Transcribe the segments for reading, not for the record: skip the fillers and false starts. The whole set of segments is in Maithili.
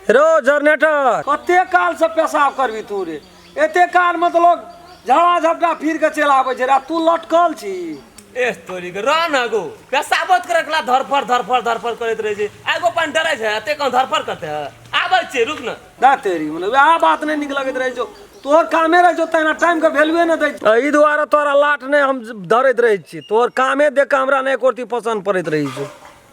रो जनरेटर कते काल से पेशाब करबी तू रे? एते काल में तऽ लोग झड़ा झपटा फिर के चलि आबै छै रे, आ तू लटकल छी। ए तोरी के रह न गो, पेशाबत करे कला धरफड़ धरफड़ धरफड़ करैत रहै छै। एगो पानि डरै छै, एते कम धरफड़ करते है। आबै छियै, रुक न। दा तेरी, मतलब वएह बात नहि नीक लगैत रहै छौ। तोहर कामे रहै छौ तहिना, टाइम के वैल्यूए नहि दै। एहि दुआरे तोरा लाट नहि हम धरैत रहै छी। तोहर कामे देख कऽ हमरा नहि एको रत्ती पसन्द पड़ैत रहै छौ।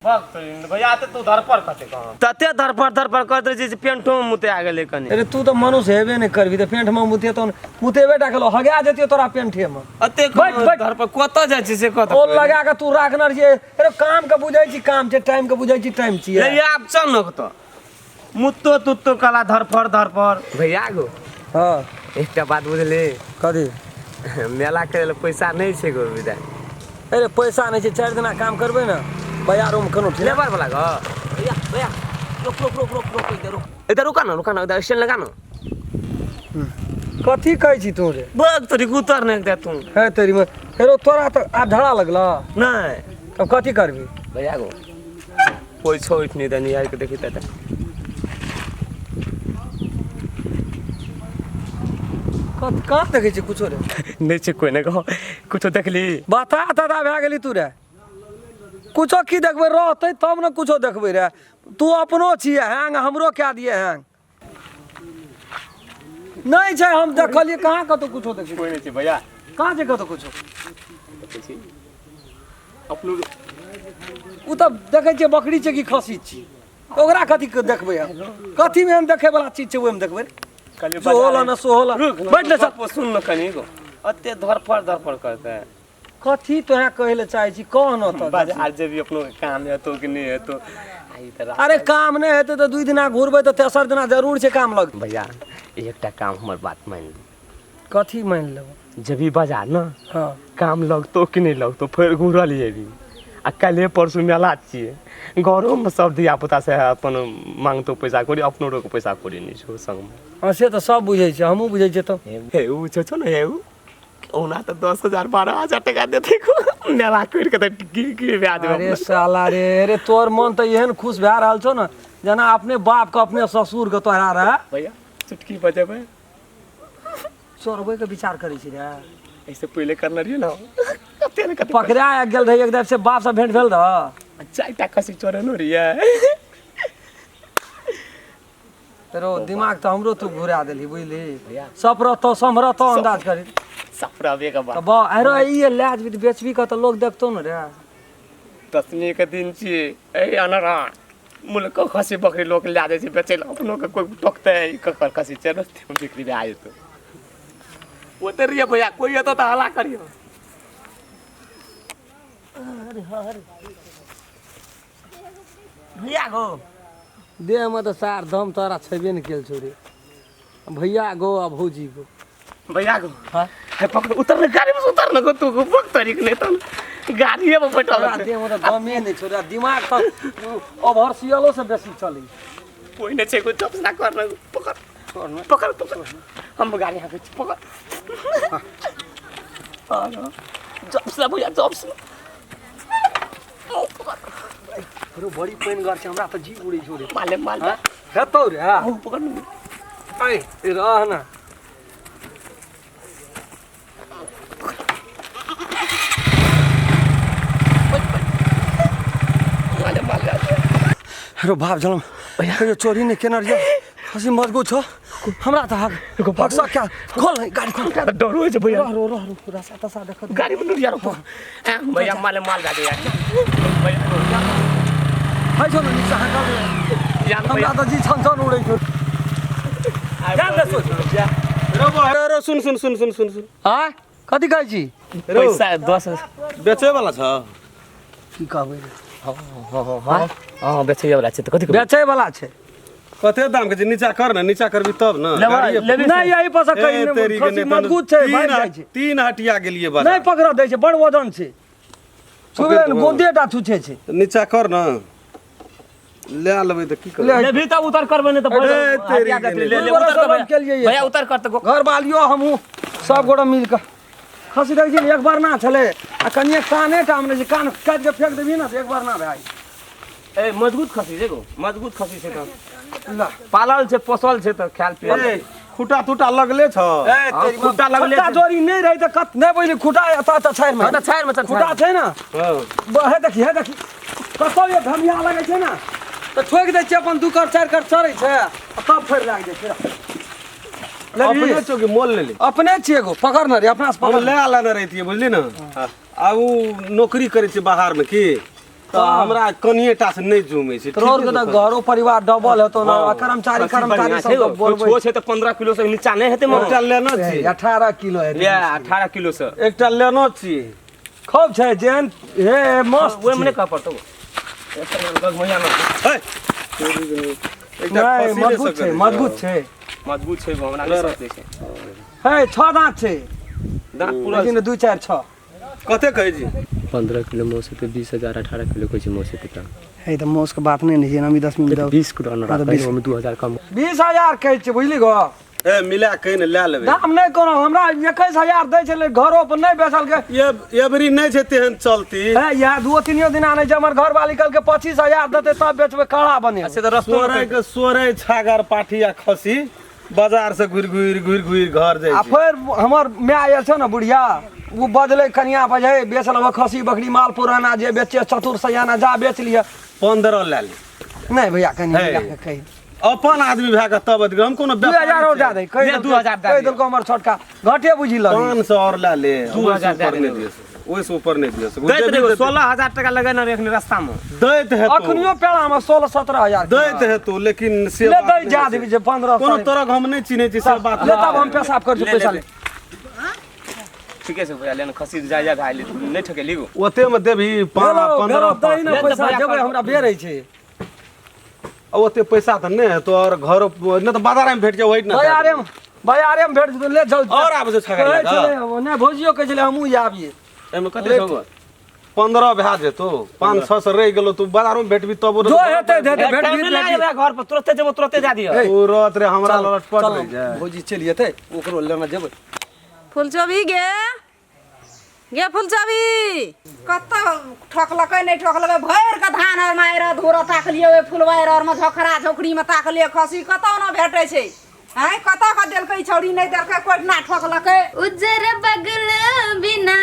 भैया तऽ तू धरपड़ कते कहाँ तते धरपड़ धरपड़ करैत रहै छै जे पेंटो मे मुते आ गेलै कनि। अरे तू तऽ मनुष्य हेबे नहि करबी तऽ पेंट मे मुते तहन मुतेबे टा केलौ, हगा जतियौ तोरा पेंटे मे। अते बैठ, बैठ। धरपड़ कतऽ जाइ छै से कतऽ ओ लगा कऽ तू राखने रहियै। अरे काम के बुझै छी काम छै, टाइम के बुझै छी टाइम छियै। ले आब चल न कतऽ मुत्तो तुत्तो कला धरफड़ धरफड़। भैया गो। हाँ। एकटा बात बुझली? कथी? मेला करे ले पैसा नहीं छै गो विदा। अरे पैसा नहीं छै, 4 दिना काम करबै ने बाजारोमे कोनो ठीक। लेबर वाला गो। भैया भैया रुक रुक रुक रुक रुक, इधर रुक, इधर रुका ना, रुका ना, इधर स्टैंड लगा ना। कथी कहै छी तू रे? बग तोरी उतर नहीं दे तू। है तेरी में हेरो तोरा तऽ आब झड़ा लगल। नहीं। तब कथी करबी? भैया गो पैसो उठ नहीं देनी यार के देखी त। कत कहाँ देखै छी कुछो रे? नहीं छै कोई नहीं कहो कुछो देखली। बता तदा भए गेली तू रे। कुछो की देखबै? रहतै तब ने कुछो देखबै रे। तू अपनो छियै हैंग, हमरो कए दिए हैंग। नहीं छै, हम देखलियै कहाँ कतौ कुछो देखै। कोई नहीं छै भैया। कहाँ छै कतौ कुछो? देखै छी अपनो। ओ तऽ देखै छियै बकरी छै कि खस्सी छी, तऽ ओकरा कथी के देखबै हम? कथी मे हम देखै वाला चीज छै ओहिमे देखबै? कहलियै सोहोला न सोहोला। रुक न, बैठ ने सब। गप्प सुन न कनी गो, अते धरफड़ धरफड़ करते। कथी तोरा कहै लए चाहै छी कह न तऽ। बाजार जेबी अपनो के काम हेतौ कि नहि हेतौ? आ ई तऽ अरे काम नहि हेतै तऽ 2 दिना घुरबै तऽ तेसर दिना जरूर छै काम लगतै। भैया एकटा काम हमर बात मानि ले। कथी मानि लेबौ? जेबी बाजार न? हाँ। काम लगतौ कि नहि लगतौ फेर घुरल जेबी। आ काल्हिए परसू मेला छियै, घरोमे सब धिया पुता से अपन मांगतौ पैसा कौड़ी, अपनो रोक पैसा कौड़ी नहि छौ संगमे। हाँ से तऽ सब बुझै छै, हमहूँ बुझै छियै तऽ। हे उ छौ ने, हे उ ओना तऽ 10,000 12,000 टका देतै को मेला करि के तऽ की की भए जेबै। अरे साला रे, अरे तोहर मन तऽ एहन खुश भए रहल छौ ने जेना अपने बाप के अपने ससुर के तोहरा रहे। भैया चुटकी बजेबै। चोरबै के विचार करै छी रे? ऐसे पहिले करने रहियै ने कते ने कते पकड़ा गेल रही एकदम से, बाप से भेंट भेल रह। 4टा खसी चोरेनो रहियै। तेरो दिमाग तऽ हमरो तू घुरा देलही बुझली। सब रहतौ सम्हरतौ अंदाज करी। सफराबे के बात। तऽ बा अरे ई लए जेबही तऽ बेचबी कऽ तऽ लोग देखतौ ने रे। दसमी के दिन छियै, ए अनरा मुल्क खसी बकरी लोक लए जाइ छै बेचै लए, अपनो के कोइ टोकतै ककर खसी छै रस्ते में बिक्री भए जेतौ। ओते रहियै भैया, कोइ एतौ तऽ हल्ला करियौ। भैया गो देह में तऽ सार दम तोरा छेबे नहि केल छौ रे। भैया गो आ भौजी गो। भैया गो। हाँ? हे पकड़, उतर न गाड़ी में से उतर न गो तू गो, बक तरीक नहीं तो गाड़िए में बैठल तोरा छै। देह में तऽ दमे नहि छौ रे, दिमाग तऽ ओभरसियलो से बेसी चलै। कोई नहीं छै, कोई चुप ना कर न, पकड़ पकड़ पकड़, हम गाड़ी हाँकै छी, पकड़। जब से भैया जब से अरे बड़ी पानि गर छै, हमरा तऽ जीव उड़ै छौ रे। माले माल हेतौ रे। पकड़ ऐ रह न। अरे बाप जनम, कहियो चोरी नहि केने रहियो, खसी मजबूत छौ। हमरा तऽ हक हकसा क्या खोल नहीं गाड़ी खोल। हमरा तऽ डर होइ छै भैया। रह रो रह रो, रसा तसा देख। गाड़ी में डरिया रोको भैया, माले माल गाड़ी यार भैया। है छौ ने नीचा हकल। यार हमरा तऽ जी छन छन उड़ै छौ। जान दे सोच। रो रो, सुन सुन सुन सुन सुन सुन। आँ कथी कहै छी? पैसा 10 बेचे वाला छ। की कहबै रे? हाँ हाँ, बेचैए वाला छै तऽ कथी? बेचै वाला छै। कते दाम के छै? नीचा कर ने, नीचा करबी तब ने। गाड़िए नहीं यही पर से कहीं ए, तेरी के खसी नहि तऽ मजबूत छै, तीन भागि जाइ छै। 3 हटिया गेलियै बाजार। नहि पकड़ दै छै, बड़ वजन छै। छुबे पकड़ि देबौ। गोदे टा छुछे छै। नीचा कर ने, ले लेबै तऽ की करबै? ले। लेबही तब उतर करबै, नहि तऽ ए, तेरी हटिया के के ले ले, दू उतर बरस कर हम केलियै भैया। भैया उतर कर तऽ घर बालियो हमहूँ सब गोटा मिल कऽ खसी देखै छी। एक बार ना छलै आ कनिए काने टा मे रहै छै, कान काटि कऽ फेंक देबही ने तऽ एक बार ना भए जाइ। ए मजबूत खसी छै गो, मजबूत खसी छै तऽ पालल छै पोसल छै तऽ खायल पियल। ए, खुटा तुटा लगले छ। ए, तेरी खुटा लगले खुटा छै। जोड़ी नहि रहै तऽ कत नहि बुझली खुटा एतऽ एतऽ छाड़ि मे। हँ तऽ छाड़ि मे चल, खुटा छाड़ि छै ने। हँ। हे देखी, हे देखी, कतौ ये धमिया लगै छै ने तऽ ठोकि दै छियै अपन 2 कर 4 कर चढ़ै छै आ तब फेर लागि जाइ छै। लेबही? अपने छौ कि मोल लेली? अपने छियै एगो, पकड़ ने रे, अपना से हम पकड़। ले लेने रहितियै बुझली ने। आ उ नौकरी करै छै बाहर मे की, तऽ हमरा कनिए टा से नहि जुमै छै। तोहर के तऽ घरो परिवार डबल हेतौ ने, आ कर्मचारी खसी कर्मचारी बढ़िआँ सब छै तऽ गो। बोलबै। कुछो छै तऽ 15 किलो से नीचा नहि हेतै एकटा लेना छी। 18 किलो हेतै। ले 18 किलो से। एकटा लेना छी। खूब छै जेहन हे मस्त। ओहिमे नहि कहऽ पड़तौ। हे, एकटा नहि, खसी नहि मजबूत छै, सकल। मजबूत छै। मजबूत छै गो, हमरा नहि सकलै छै। हे 6 दाँत छै। दाँत पूरा लेकिन 2 4 6। कते कहै छी? 15 किलो मौस हेतै, 20,000 18 किलो कहै छै मौस हेतै तऽ। हे तऽ मौस के बात नहि छै, हम 10 मिनट 20 किलो अनरा, हाँ, तऽ 20 ओहिमे 2000 कम। 20,000 कहै छै बुझली गो। ए मिला के ने लए लेबै। दाम नहि कोनो, हमरा 21,000 दै छलै, घरो पर नहि बेचल के। ये एबरी नहि छै तेहन चलती। हे इएह 2-3 दिन आनै छै, हमर घरवाली कहलकै 25,000 देतै तब बेचबै, कड़ा बनेबै। से तऽ रस्तो सोरै के सोरै छागर पाठी आ खसी बाजार से घुरि घुरि घुरि घुरि घर जाइ आ छै। फेर हमर माय आयल छै ने बुढ़िया, ओ बजलै कनिया बजै बेचल खसी बकरी माल पुराना जे बेचे चतुर सयाना जा बेच लिअ। 15 लए ले। नहि भैया कनि हे। मिला के कहि। अपन आदमी भए कऽ तब अथी, हम कोनो 2000 और दए दे, कहि ले, देलकै, 2000 दए कहि दिअ। देलकौ हमर छोटका घटे बुझी लग। 500 और लए ले, 2000 दए ओहिसँ ऊपर नहि देबै। दिअ, ओहिसँ ऊपर नहि दिअ। दैत रहियो 16,000 टका लगेने रहे एखन रास्ता मे। दैत हेतौ। अखनियो पेड़ा मे 16-17 हजार दैत हेतौ, लेकिन से ले बात दै नहि जा छै। देबी जे 15 कोनो तरहक हम नहि चिन्है छी से बात। ले तब हम पेशाब करै छी, ले, पैसा ले, ले। ठीके छै भैया, ले ने खसी जा जा भाई ले, नहि ठकेली गो। ओते मे देबही भेलो, 15 दही ने ले तऽ पैसा भैया देबै, कर। हमरा बेर छै। ओते पैसा तऽ नहि हेतौ, और घर नहि तऽ बाजारमे भेट जाय ओहि ने। बाजारे मे, बाजारे मे भेट जेतौ, ले जाउ। और आबै छै छागर कहै लए कऽ? छलै, नहि भौजियो कहै छलै हमहूँ आबियै। एहिमे कते छौ गो? 15 भए जेतौ, 5-6 सए रहि गेलौ, तू बाजारमे भेटबी तब जो हेतै हेतै, ए, भेट टाइम भी नहि लागै घर पर, तुरते जेबो तुरते जा दिअ। तुरत रे हमरा लटपट चल, रहि जाय। भौजी चलि जेतै, ओकरो लेने जेबै। फुलचोभी गे गे फुलचोभी, कतऽ ठकलकै नहि ठकलकै, भरि कऽ धान आर मारि धोर ताकलियै, ओहि फुलवारि आरमे झोखरा झोखड़ीमे ताकलियै, खसी कतौ नहि भेटै छै। आँय कतऽ कऽ देलकै छौड़ी, नहि देलकै, कोइना ठकलकै। उजर बगल बिना,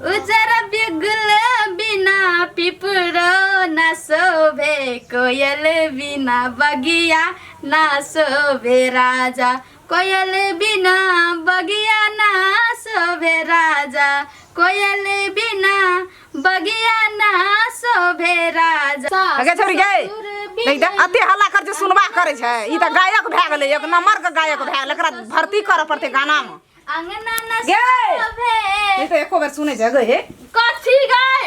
उजर बगल बिना पिपरो न शोभे, कोयल बिना बगिया ना शोभे राजा, कोयल बिना बगिया ना शोभे राजा, कोयल बिना बगिया ना शोभे राजा। गे छौड़ी गे, देख देख अते हल्ला कर छै, सुनबा करै छै। ई तऽ गायक भए गेलै, एक नंबर के गायक भए गेलै, एकरा भर्ती करऽ पड़तै गाना मे। अंगना न गे! शोभे। ई तऽ एको बेर सुनै छै गे। हे कथी गै?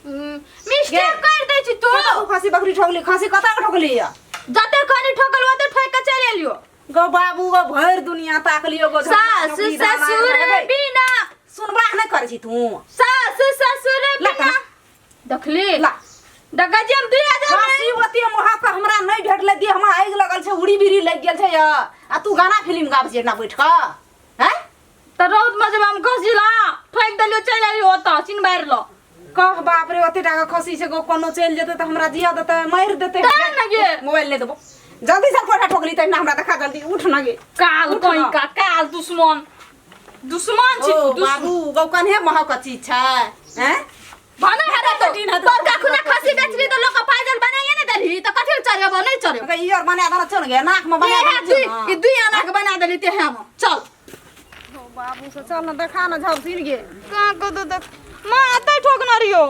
मिस्टेक कर दै छी तू। कतऽ खसी बकरी ठोकली? खसी कतऽ के ठोकली या? जते खनी ठोकल ओते ठोक के चलि एलियो। गो बाबू गो, भरि दुनिया ताकलियो गो। सास ससुर बिना सुनबा नहि करै छी तू। सास ससुर ला बिना देखली ला। देखै छी हम 2000 खसी ओते महक हमरा नहि भेटलै, देह मे आगि लगल छै, उड़ी बीड़ी लागि गेल छै आ तू गाना फिल्म गाबै छी एना बैठ कऽ। हैं तऽ रौद मे जब हम खसी ला ठोकि देलियो चलि एलियो ओतऽ चिनबारि लो। कह बाप रे, ओते टाका खसी छै गो, कोनो चलि जेतै तऽ हमरा जिया देतै, मारि देतै। तैं ने गे। मोबाइल ले देबो जल्दी से, कोठा ठोकली तहिना हमरा देखा, जल्दी उठ न गे। काल उठ कहीं न। का काल दुश्मन दुश्मन छी ओ तू, दुश्मन। बाबू गौ, कन्हे महक चीज छै। हैं भने हेतै तो टीन हेतै। तोर कखनो खसी बेचली तऽ लोक के पायजल बनाइए ने देलही तऽ कथी लए चढ़ेबो नहि चढ़ेबो। गै, ई आर बना देना चल गे, नाक मे बना देना चल न। ई 2 आना के बना देली ते हम चल। ओ बाबू से चल न, देखा न झब सुन गे। कहाँ कतौ देख माँ एतै ठोकने रहियो।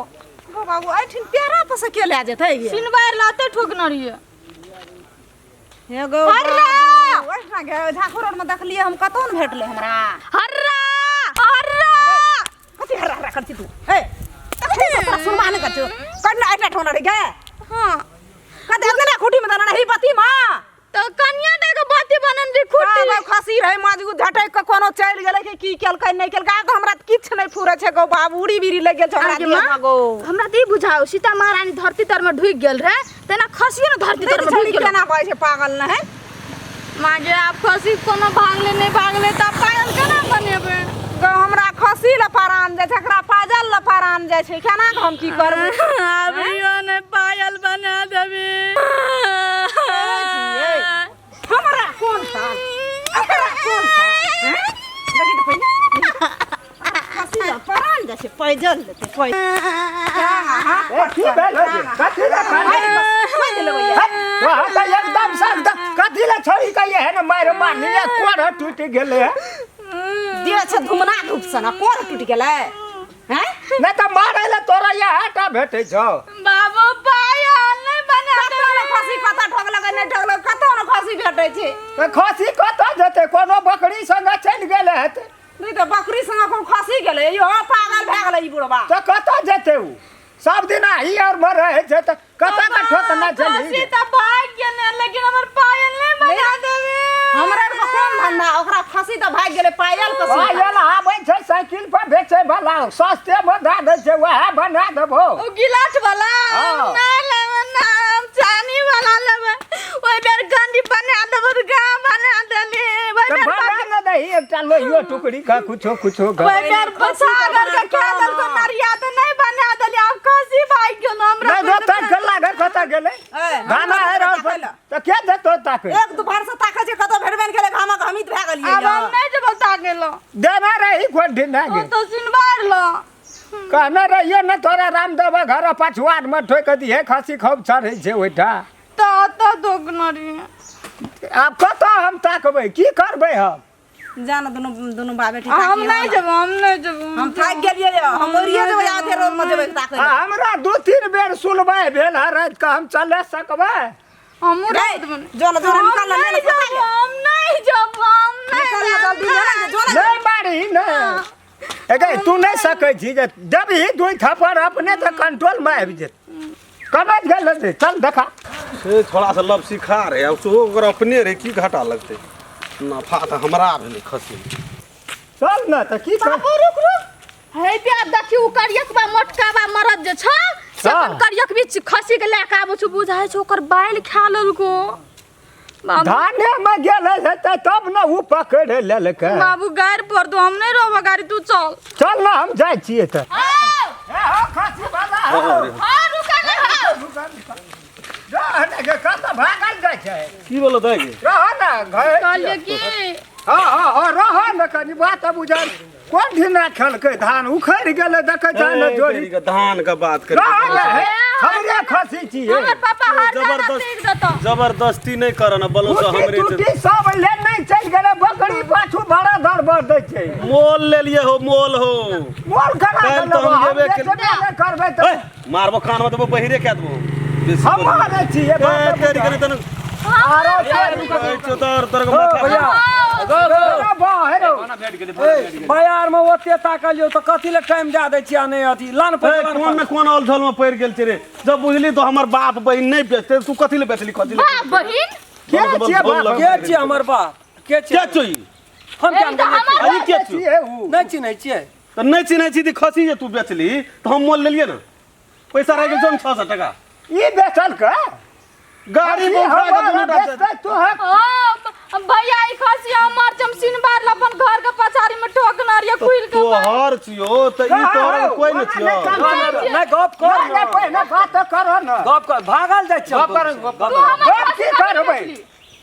गौ बाबू, एहिठिन पेड़ा पर से के लए जेतै गे? सिनबारि लए एतै ठोकने रहियै। हे गौ हर्रा! बाबू, ओहिठिना गे झाँखुर आरमे देखलियै हम, कतौ ने भेटलै हमरा। हर्रा हर्रा कथी हर्रा हर्रा करै छी तू? हे तखन तोरा सुनबा नहि करै छौ, कन्ना एहिठिना ठोकने रही गे? हाँ कते अंगना खूटी में देना रही बत्ती में। तो कनिया दे के बत्ती बनन री खूटी। हाँ, खसी रहे मजबूत, झटक के कोनो चलि गेलै कि की केलकै नहि केलकै, आब तऽ हमरा किछु नहि फुरै छै गौ बाबू, उड़ी बीड़ी लागि गेल छै हमरा अरे देह माँ, मे गौ। हमरा तऽ ई बुझाओ, सीता महारानी धरती तर में ढुकि गेल रहे तेना खसियो ने धरती तर में ढुकि गेल। केना बजै छै पागल नहि माँ गे, आब खसी कोनो भागले नहि भागले तऽ आब पायल केना बनेबै? हमरा खसी लए परान जाइ छै, एकरा पाजल लए परान जाइ छै, केना कऽ हम की करबै? अभियो ने पायल बना देबी। हमरा कोन साल, एकरा कोन साल, हैं? देखी तऽ पहिले खसी लए परान जाइ छै, पैजल देतै पैजल। ए, की भेल हो गे? कथी लए कानै? तोहर तऽ एकदम से एकदम कथी लए छोड़ी के एहन मारि मारली आ कोढ़ टूटि गेलै हँ? देह छै धुमना धूप सन, कोर टूटि गेलै हैं? नहि तऽ मारै लए तोरा इएह टा भेटै छौ। बाबू पायल नहि बना। कतौ ने खसी कतऽ ठोकलकै, नहि ठोकलकै, कतौ ने खसी भेटै छै। तऽ खसी कतऽ जेतै? कोनो बकरी संगे चलि गेल हेतै। नहि तऽ बकरी संगे कोन खसी गेलै? इहो पागल भए गेलै ई बुढ़बा। तऽ कतऽ जेतै ओ? सब दिन अही आर मे रहै छै तऽ कतऽ के ठोकने खसी छलही? तऽ भागि गेलै, लेकिन हमर पायल नहि बना देबी। हमरा आरके कोन धंधा? ओकरा खसी तऽ भागि गेलै, पायल के सुविधा। पायल आबै छै साइकिल पर बेचै वाला, सस्ते मे दए दै छै, वएह बना देबो। ओ गिलास वाला? हाँ। नहि लेबै ना, हम चानी वाला लेबै। ओहि बेर गंडी बना देबो तऽ गाँ बना देली ओहि तऽ बेर। बना ने दही एकटा लोहियो टुकड़ी का कुछो कुछो का। ओहि बेर सागर के खा देलको नरिया तऽ नहि बना देली, आब खसी भागि गेल हमरा। नहि जो तक लागल कतऽ गेलै? ए, धाना हम है रहल ताकै लए। तऽ के देतो ताकै? एक दुपहर से ताकै छै, कतौ भेटबे नहि केलै, घामक हमित भए गेलियै। आब हम नहि जेबो ताकै लए। देने रही कोन ढिना ओ गे? तऽ सुनबार लए। कहने रहियो ने तोरा रामदेव घर पछुआर मे ठोकि दिहे, खसी खूब चढ़ै छै ओहिठाम। तऽ तऽ दोगना रहियै। आब कतऽ हम ताकबै? की करबै हम? जा ने दुनू दुनू बाप बेटी। हम नहि जेबो, हम नहि जेबो। हम थाकि गेलियै यऽ, हम मरिए जेबै, आधे रोड मे जेबै ताकै आ लए। हमरा 2-3 बेर सुनबाइ भेल हँ राति कऽ, हम चले सकबै? हमहूँ रे, राति मे जो ने, जो ने, हम निकाल ने, ले ने, नहि पता जेबो, हम नहि जेबो, हम नहि निकाल ने, जल्दी ले ने, जो ने। नहि मारही ने एगे, तू नहि सकै छी जे देबही दुइ थप्पड़ अपने तऽ कंट्रोल मे आबि जेत। कना गेल रे? चल देखा से थोड़ा सा लब सिखा रहे, अब सेहो ओकर अपने रहे, की घाटा लगतै? नफा तऽ हमरा भेलै खसी। चल ने तऽ की कर। बाबू रुक रुक, हे बे देखी, उ करियकबा मोटकाबा मरद जे छ से अपन करियक बीच खसी के लए के आबै छौ, बुझाइ छौ ओकर बालि खा लेलको बाबू। धाने मे गेल हेतै तब ने ओ पकड़ि लेलकै। बाबू गारि पर दो, हम नहि रहबो गाड़ी, तू चल। चल ने, हम जाइ छियै तऽ। ए हो खसी वाला हो। हाँ रुका ने हौ। रह ने गे, कतऽ भागल जाइ छै? की बोलो दाइ गे? रह ने घर। कहलियै की? हँ हँ हँ, रह ने कनि, बात बुझल। कोन ढिना खेलकै? धान उखड़ि गेलै, देखै छै ने जोड़ी। तेरी के धान के बात कर। रह ने हे, हमरे खसी छियै। हमर पापा हर जाना जबरदस्त सीख देतौ। जबरदस्ती नहि कर ने बलो से। कुटी हमरे टूटी सब ले नहि चलि गेलै, बकरी पाछू बड़ा गड़बड़ दै छै। मोल लेलिए हो, मोल हो। मोल करा काल्हि के तऽ लेबो, हम हम जेबे बेचबे नहि करबै तऽ। ए, मारबो कान में देबो, बहिरे कए देबो बेसी। हम बोलबो। मारै छियै ए, बात। तेरी के नहि तने आरो कहै छियौ तोर तोर के माथा। भैया अरे बा, हे रौ। ए, बाजार में ओते ताकलियौ तऽ कथी लए टाइम दए दै छियै? आ नहि अथी लान ए, पैसा लान। कोन ने कोन औल झोल में पड़ि गेल छै रे? जब बुझली तो हमर बाप बहिन नहि बेचते, तू कथी ले बेचली? कथी ले? बाप बहिन? के छियै बाप? के छियै हमर बाप? के छियै? के छौ ई? हम ए, जान तऽ हमर अरे के छौ? छियै उ? नहि चिन्है छियै? तऽ नहि चिन्है छी तऽ खसी जे तू बेचली तऽ हम मोल लेलियै ने, पैसा रहि गेल छौ ने 600 टका। ई बेचल के गाड़ी में उठा के दुनू टा बेचतै तोहर। ओ भैया, ई खसी हमर चमसीन बार अपन घर के पछाड़ी में ठोकना रहिए खुल के। तोहर छियौ तऽ ई तोहर कोइ नहि छियौ। नहि, गप कर। नहि, पहिने बात कर ने। गप कर, भागल जाइ छियै। गप कर, गप कर। तू हमर गप की करबै?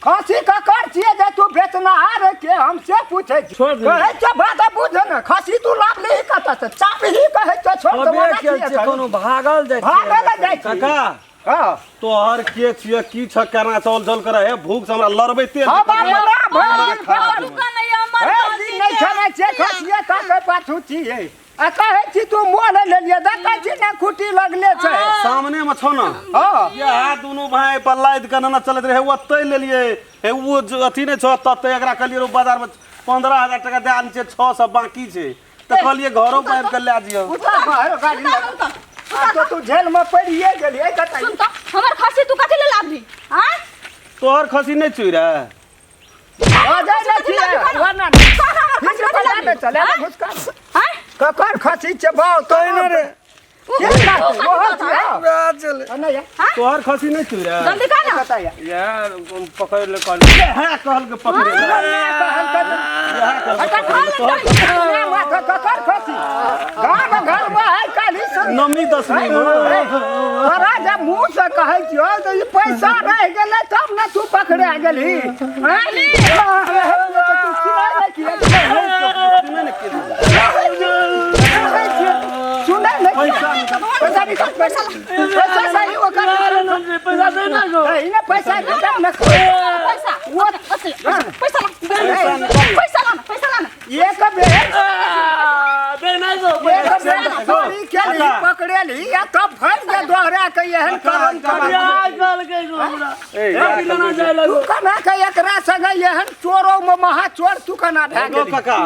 खसी ककर छियै जे तू बेचनहार के, हम से पूछै छी। छोड़ दे। कहै छै बात बुझ ने, खसी तू लाभ लेही कतऽ से? चापही कहै छै, छोड़ दे। अबे ओना खेल छियै छियै कोनो भागल जाइ छियै। भागल जाइ छी। काका, हँ तोहर के छियै? की छ, केना चौल झोल करे हे? भूख से हमरा लड़बैते हँ बाप रे, भरि दिन बाबू रुका नहीं, हमर भरि खसी दिन नहि छै। खेने छियै, खसिये ताकै पाछू छियै आ कहै छी तू मोल लेलियै, देखै छी ने खुटी लगले छै। सामने में छौ ने? हँ। इएह दुनू भाय पर लादि के नेने चलैत रहे, ओतै लेलियै हे। ओ जे अथी नहि छौ ततै एकरा कहलियै रौ, बाजार में 15,000 टका दए आन छै, 600 बाकी छै, तऽ कहलियै घरो पर आबि कऽ लए जियौ। उतर बाहर गाड़ी लग आ तो तू जेल में पड़िए गेलियै कतऽ? सुन तऽ, हमर खसी तू कथी ले लाबली आँय? तोहर खसी नहि चुइ रहे। आ जाइ ने छियै वरना कह हमर खसी घुस कथी लाबली? चले घुस कर। आँय? ककर खसी छै बाउ? तहिना रे। के ना तोहर खसी नहीं छुई रे जल्दी कर ना बताया यार पकड़ ले कल है कहल के पकड़े नमी दसमी तोरा जब मुँह से कहै छियौ तऽ ई पैसा रहि गेलै तब ने तू पकड़ा गेलही सुनै नहि पैसा निकाल पैसा पैसा सही ओकर पैसा दे ना गो ने पैसा निकाल ने पैसा पैसा ला पैसा ला पैसा ला एक बेर दे ना गो एक बेर चोरी केलही पकड़ेलही या तब फैल के दोहरा के एहन करम करम कल के गो हमरा ना जाय तू लगो कना के एकरा संगे एहन चोरो में महा चोर तू कना भए गो गेली काका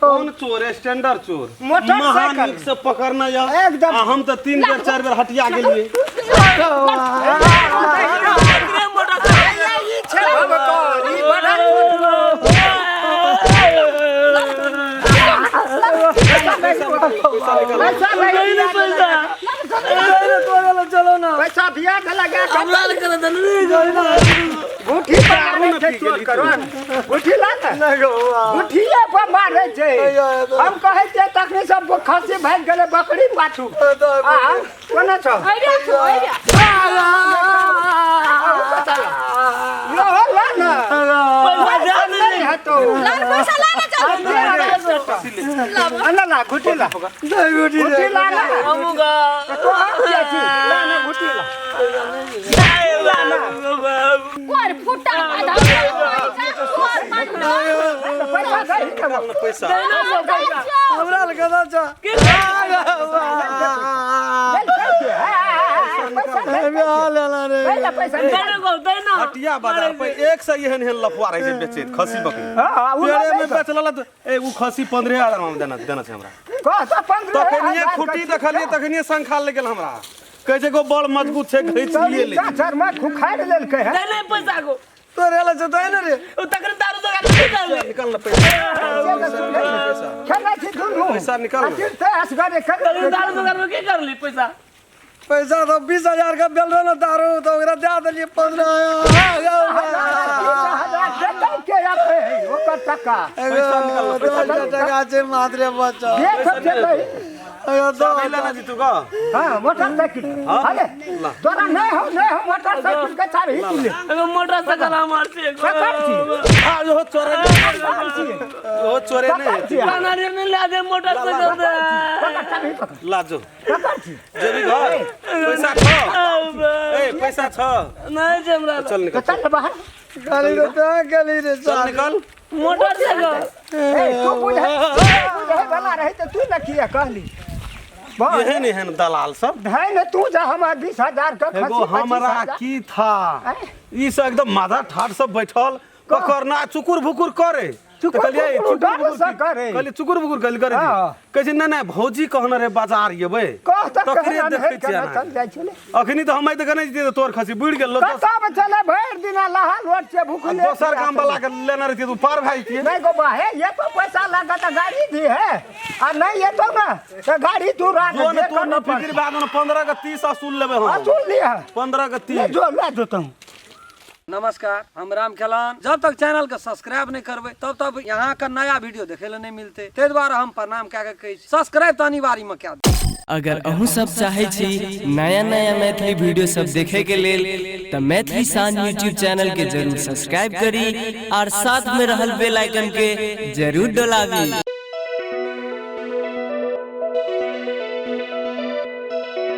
कौन चोर स्टैंडर्ड चोर मोटरसाइकिल। महानिक से पकड़ना या एकदम। आ हम तो 3 बेर 4 बेर हटिया गेलिए ई छै भगवान, ई बड़ा पैसा नहीं पैसा तोरे चलो ना पैसा दिया के लगा के हमरा लगे त नहीं गो गुठी पर मारै छै चोर करो गुठी ला ने गुठिए पर मारै छै हम कहै छियै तखने सब खसी भागि गेलै बकरी पाछू आ कोना छौ अरे छो अरे यो ला ने पैसा दे नहि हेतौ ला पैसा ला ना चल ना ला गुठी ला गुठी ला ना हमगा तो हम किया छी ला ना गुठी ला कोर फुटा आधा कोर मन पैसा दही के पैसा हमरा लगे छ पैसा दे गो दे ना हटिया बाजार पर एक से एहन एहन लफुआ रहे छै बेचैत खसी बकरी हाँ, उ पेड़े में बेच लेला त ए उ खसी 15000 में देना देना छै हमरा तखनिए खुटी देखलिए तखनिए शंखा ले गेल हमरा कहै छै गो बड़ मजबूत छै घीच लिए ले खुखारि लेलकै है दे नहीं पैसा को तोरे लगे छ ना रे उ तखन दारू दोकान नहीं जावे निकाल ना पैसा खेलै छी दुनू पैसा निकाल ना। अतिरिक्त असगरे कर तखन दारू दोकान में की करली पैसा पैसा तो 20,000 का बेल रहो ना दारू तो ओकरा दे देलिए 15,000 देतै के अपे है ओकर टका पैसा निकाल ना, पैसा टका छै मात्रे बच्चा देख देतै चाबी लेना जीतू का हाँ मोटरसाइकिल अरे तोरा नहीं हो नहीं हो मोटरसाइकिल के चाबी तू ले एगो मोटरसाइकिल हमार से पकड़ छी हां यो चोरे यो चोरे नहीं पकड़ छी कानारे में ला दे मोटरसाइकिल दे पकड़ चाबी पकड़ लाजो पकड़ छी जेबी घर पैसा छ ए पैसा छ नहीं जे हमरा चल निकल तो चल बाहर गाली रे तो गाली रे चल निकल मोटरसाइकिल ए तू बुझे बुझे वाला रही तो तू न किया कहली एहन एहन दलाल सब धै ने तू जा हमर 20,000 के खसी एगो हमरा की था ई सब एकदम माथा ठाठ सब बैठल पकड़ना चुकुर भुकुर करे चुकुर कहलियै भुकुर चुकुर डर भुकुर से करे। कहलियै चुकुर भुकुर कहली करे हाँ। कहै छै नहि नहि भौजी कहने रहे बाजार जेबै कह तऽ तकरे कहना देखै नहीं छियै केना अहाँ। चल जाइ छलै अखनी तऽ हम तऽ कहने छियै तोर खसी बुड़ि गेल कतऽ चले भरि दिना लहा लोट छै भूखले दोसर काम वाला के लेने रहियै तू पार भए जैतियै नहीं गो बा हे ये तो पैसा लागत गाड़ी दी है आ नहीं ये तो ना तो गाड़ी तू राख जो ने जे तू करना न फिक्र बाद में 15 के 30 असूल लेबै हम असूल लिया 15 के ले 30 जो ले जो तुम। नमस्कार, हम राम खेलान। जब तक चैनल के सब्सक्राइब नहीं करबे तब तक यहाँ का नया वीडियो देखे ला नहीं मिलते, ते द्वारा हम प्रणाम क्या के सब्सक्राइब तो अनिवार्य में क्या। अगर अहूँ सब चाहे छी नया नया मैथिली वीडियो सब देखे के लेल त मैथिली शान यूट्यूब चैनल के जरूर सब्सक्राइब करी और साथ में रहल बेल आइकन के जरूर डोलाबी।